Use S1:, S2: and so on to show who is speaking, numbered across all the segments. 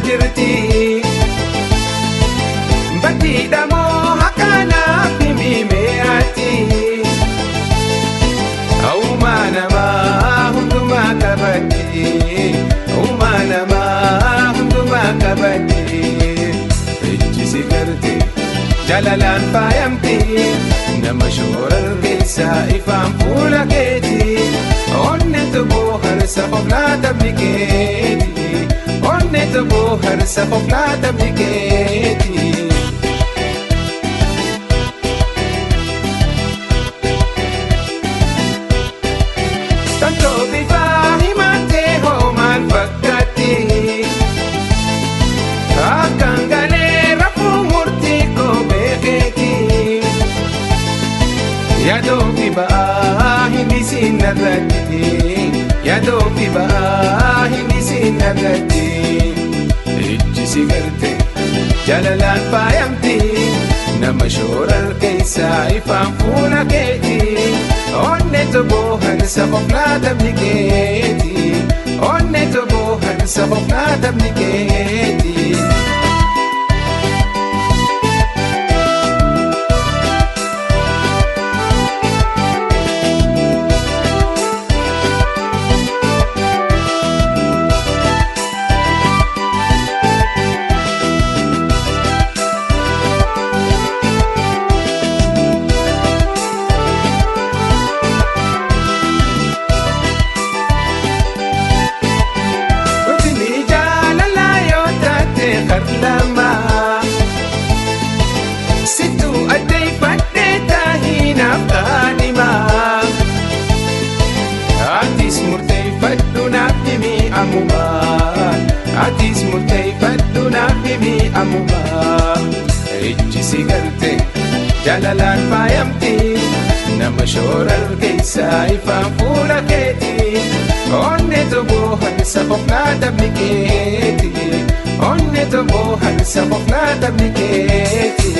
S1: jirti. Batiidhamoo hakkanaaf himimee ati. Uumaa namaa hundumaa qabatti. Uumaa namaa hundumaa qabatti. Ijji si garte jaalalaan faayamti. Nama shoorar keessaa ifaan fuula keeti. Onnetu booharsa of laatamni keeti. Onnetu booharsa of laatamni keeti. Tantoo bifaa himattee hoo maal fakkaatti? Akkaan galee rafuu murtii koo beekeeti. Yaadoo fi ba'aa hin isin irratti. Yaadoo fi ba'aa hin isin irratti. Ijji si garte jaalalaan faayamti. Nama shoorar keessaa ifaan fuula keeti. Onnetu booharsa of laatamni keeti. Onnetu booharsa of laatamni keeti. Guddinni jaalalaa yoo taate harlama. Situu addeeffadhee taahinaaf kaadhima. Atis murteeffadhu naaf himi ammuma. Atis murteeffadhu naaf himi ammuma. Ijji si garte jaalalaan faayamti. Nama shoorar keessaa ifaan fuula keeti. Onnetu booharsa of laatamni keeti. Onnetu booharsa of laatamni keeti.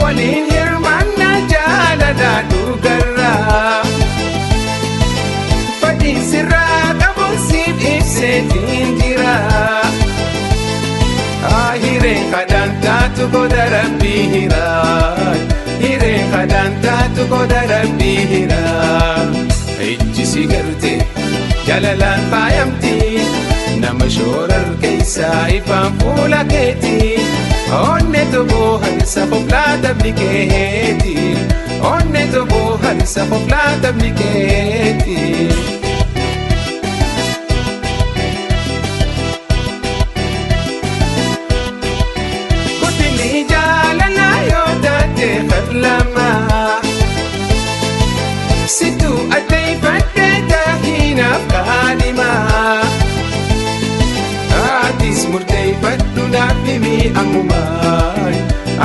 S1: Waliin hirmaannaa jaalalaa dhugarraa. Fadhiin sirraa qabuun siif ibseetiin jira. Hireen kadhaan taatu goda rabbii hira. Hireen kadhaan taatu goda rabbii hira. Ijji si garte jaalalaan faayamti. Nama shoorar keessaa ifaan fuula keeti. Onnetu booharsa of laatamni keeti. Onnetu booharsa of laatamni keeti. Guddinni jaalalaa yoo taate harlama. Situu addeeffadhee taahinaaf kaadhima. Atis murteeffadhu naaf himi ammuma.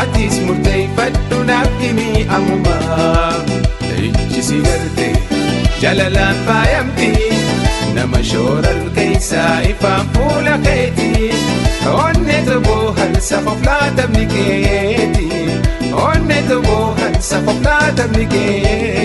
S1: Atis murteeffadhu naaf himi ammuma. Ijji si garte jaalalaan faayamti. Nama shoorar keessaa ifaan fuula keeti. Onnetu booharsa of laatamni keeti. Onnetu booharsa of laatamni keeti.